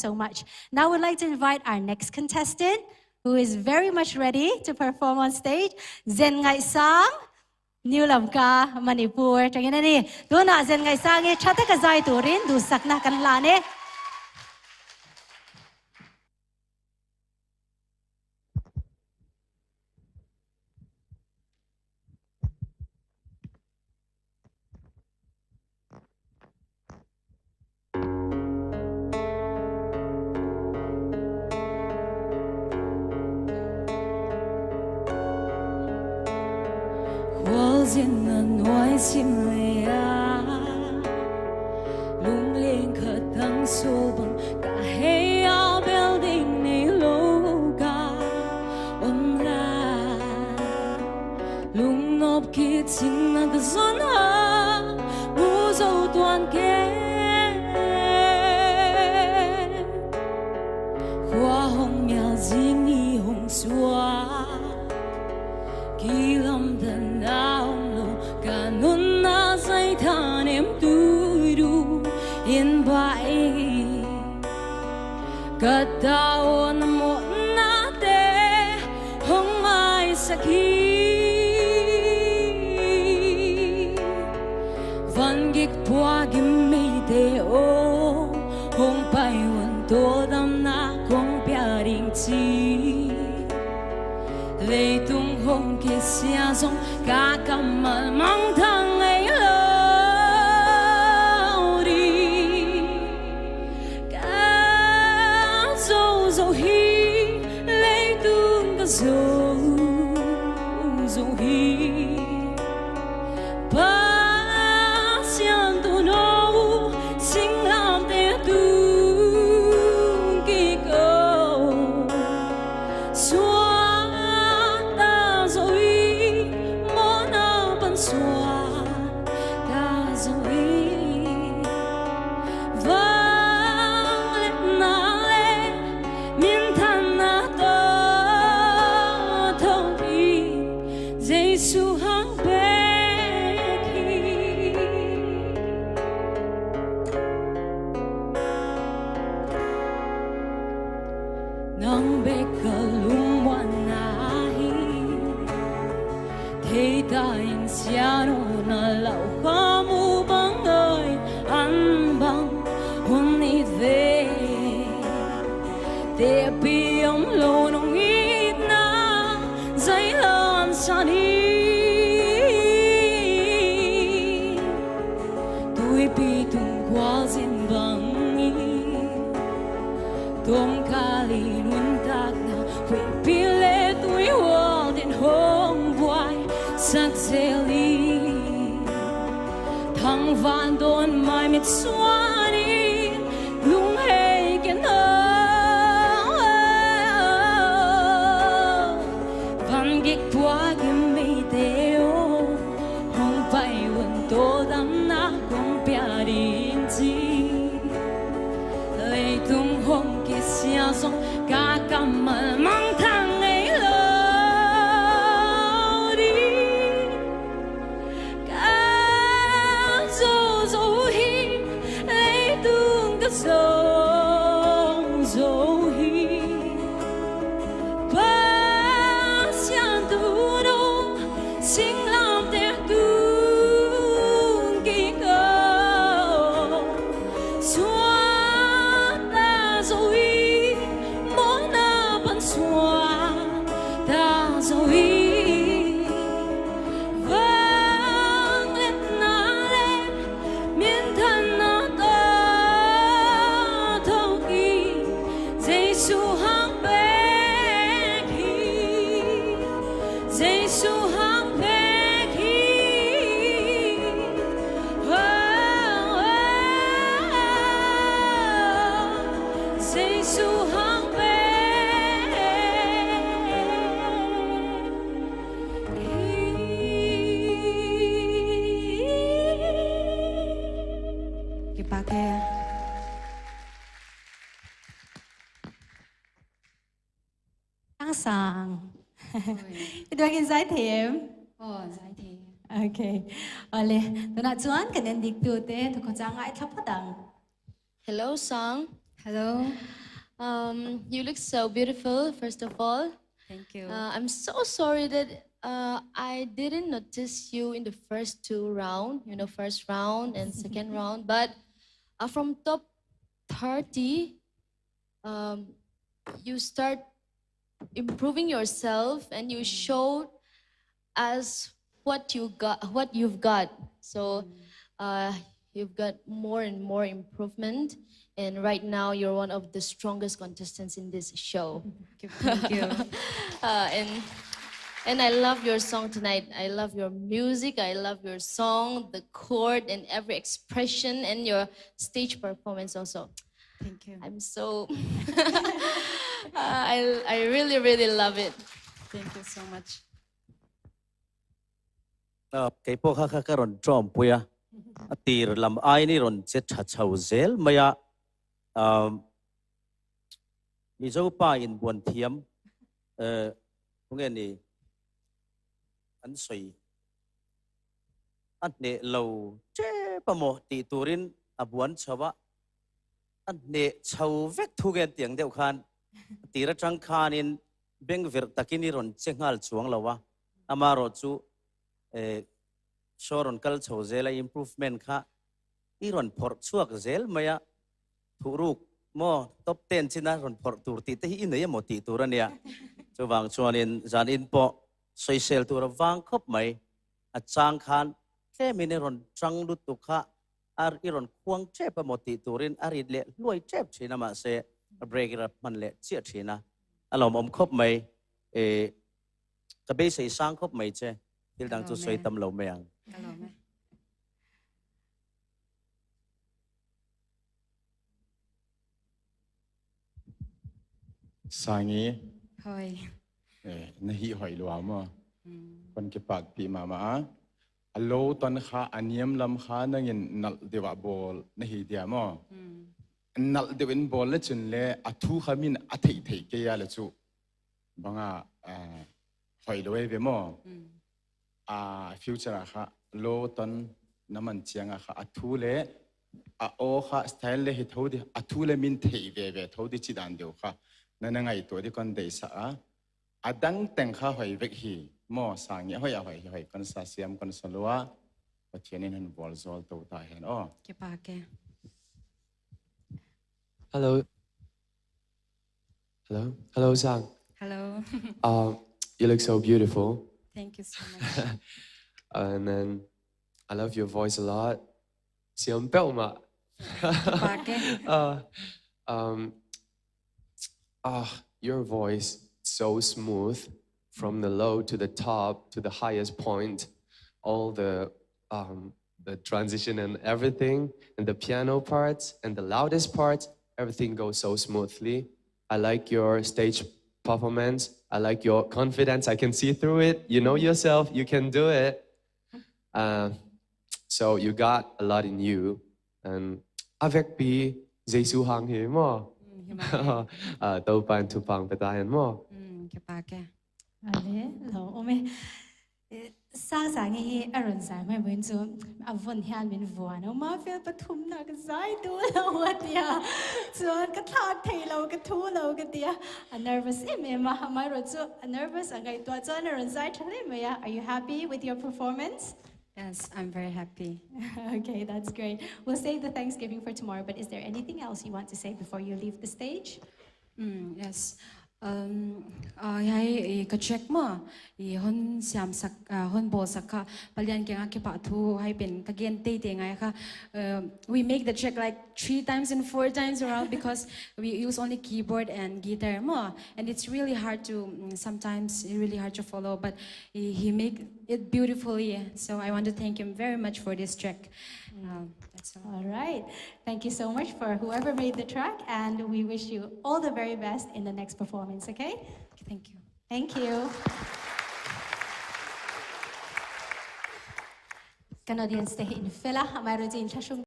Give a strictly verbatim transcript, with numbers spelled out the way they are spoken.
so much. Now I would like to invite our next contestant, who is very much ready to perform on stage, Zen Ngaihsang, New Lamka, Manipur. Tengin ani, tuna Zen Ngaihsang i chata ka zai turin, duhsakna kan la e. Khualzinna nuai sim leh a, lungleng khat tang sawlbang ka hia, bel ding neilou ka om lai. Lungnop kichinna ka zon a, mu zou tuan kei. Khua hong mial zing ni hong suak, kilamdanna omlou ka nunna zai thanem tui du in bai. Ka tawn mawhnate hong maisak hi. Van gik pua gim meite aw, hong pai un tawldamna kong pia ding chi. Leitung hong kisia zong ka kammal mangthang ngeilou ding. Ka zou zou hi, leitung ka zou zou hi. Pasian tuh nou singlamteh tung kik o. Suakta zou hi, mawhna pan suak ta zou hi. Vangliatna leh minthanna tawh thou hi, Jesu hang bek hi. Nang bek ka lungmuanna hi. Theita in sianona lau ka mu bang ai, an bang hun it ve. Tepi omlou nong itna zai lam san hi. Tuipi tung khualzin bang hi. Tawmkal i nuntakna, huihpi leh tuihual din hong buaisak zel hi. Thangvahna dawn mai mitsuan in lunghei ken o. Van gik pua gim meite aw, hong pai un tawldamna kong pia ding chi. Leitung hong kisia zong ka kammal mangthang ngeilou ding. Ka zou zou hi, leitung ka zou zou hi. Pasian tuh nou singlamteh tung kik o. Suakta zou hi, mawhna pan suakta zou hi. Vangliatna leh minthanna tawh thou hi, Jesu hang bek hi. Jesu hang bek hi. Oh, oh, oh. Jesu hang bek hi. Kipak e. Sang sang. Oi. I duak in zai thei em? Oh, zai thei. Okay. Ole, tuna chuan kan en dik tute, thu khawchang ngaithla phot ang. Hello, Sang. Hello. Um, you look so beautiful, first of all. Thank you. Uh, I'm so sorry that uh, I didn't notice you in the first two round, you know, first round and second round. But uh, from top thirty, um, you start improving yourself and you showed us what you got, what you've got. So uh, you've got more and more improvement, and right now you're one of the strongest contestants in this show. Thank you. Uh, and and I love your song tonight. I love your music. I love your song, the chord, and every expression, and your stage performance also. Thank you. I'm so. Uh, I I really really love it. Thank you so much. Ah, kei pawh kha kha ka rawn tawmpui a. A tir lam ai ni rawn che tha chho zel mai a. Um, Mizo pa in buan thiam, eh, hung en ni an sawi. A hneh lo che pawh maw tih turin a buan chho a. A hneh chho vek thu gen tiang deuh khan, a tir aṭang khanin bengvirh takin i rawn che nghal chuang lo a. Amaherawhchu, eh, show rawn kal chho zel a, improvement kha i rawn phawrh chhuak zel mai a. Thuhruk maw, top ten china rawn phawrh tur tih te hi i nei emaw tih tur a nia. Chuvang chuanin zanin pawh sawisel tur a vang khawp mai. A chang khan tlemin i rawn ṭang lutuk kha, a i rawn khuang ṭep emaw tih turin a rit leh hluai ṭep ṭhin a, mahse a break i ra hman leh chiah ṭhin a. A lawmawm khawp mai. Eh, ka beisei sang khawp mai che. Thil dang chu sawi tam lo mai ang. Ka lawm e. Sangi. Hoi. Eh, na hih hoih lua maw. Hmm. Kon kipahpih mahmah a. A low tone kha, a niam lam kha nangin nalh deuh a bawl na hi dia maw. Hmm. Nalh deuh in bawl le chin le a thu kha min a theih theih kei a le chu. Bang a, eh, hoih lua ve maw. Hmm. A future a kha low tone na man chiang a kha a thu le a aw kha style le hi tho di, a thu le min theih ve ve tho di chi dan deuh kha na na ngaihtuah di kon deihsak a. A dang teng kha hoih vek hi maw, Sangi, hoih a hoih hi hoih kon sa siam kon sa lua. Pathian in hon vualzawl to ta hen aw. Kipak e. Hello. Hello? Hello, Sang. Hello. Uh, you look so beautiful. Thank you so much. And then I love your voice a lot. Siam peuhmah. Kipak e. Uh, um, ah, your voice so smooth from the low to the top to the highest point. All the um, the transition and everything, and the piano parts and the loudest parts, everything goes so smoothly. I like your stage performance. I like your confidence. I can see through it. You know yourself. You can do it. Uh, so you got a lot in you. And a vekpi Jesu hang hi maw. Mm, hi mai. Uh, Toupa'n thupha pe ta hen maw. Mm, kipak e. Ale, lawmawm e. Eh, Sang Sangi hi a rawn zai mai buin chu a von hian min vuan a, ma fel pathumna ka zai duh lo a tia. Chuan ka thlak thei lo, ka thu lo ka tia. A nervous em em a, amaherawhchu a nervous a ngaihtuah chuan a rawn zai ṭha hle mai a. Are you happy with your performance? Yes, I'm very happy. Okay, that's great. We'll save the Thanksgiving for tomorrow, but is there anything else you want to say before you leave the stage? Mm, yes. Um, uh, hiai, eh, ka track maw, i hon siamsak, uh, hon bawlsak kha, Palian kianga kipahthu hai pen ka gen teitei ngai kha. Uh, we make the track like three times and four times around because we use only keyboard and guitar maw, and it's really hard to, mm, sometimes really hard to follow, but he, he make it beautifully. So I want to thank him very much for this track. Mm. Um, that's all. All right. Thank you so much for whoever made the track, and we wish you all the very best in the next performance, okay? Thank you. Thank you. Kan audience te hi in fela, amaherawhchu in thlahruai